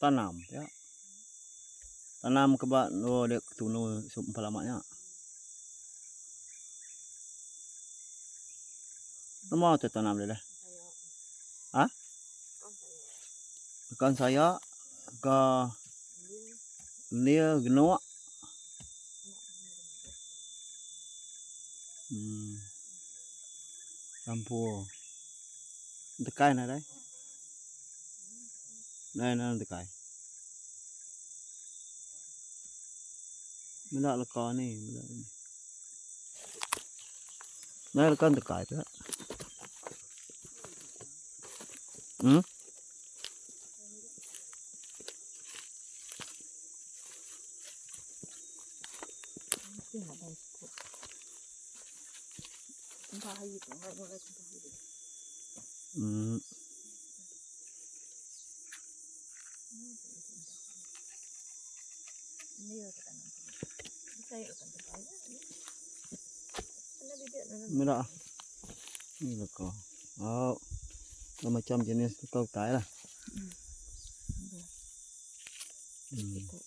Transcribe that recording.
Tanam pia. Tanam ke ba endur dek tunu empa lama nya. Nama tu tanam deh? Ha? Ikan saya ke lia genuk. Hmm. Campur. Tekai nadai. Nadai nadai tekai. Meda leka ni, meda ni. Nadai leka tekai tu. Hmm? Hmm. Meda. Ni leka. Oh. Macam jenis leka utai lah. Hmm.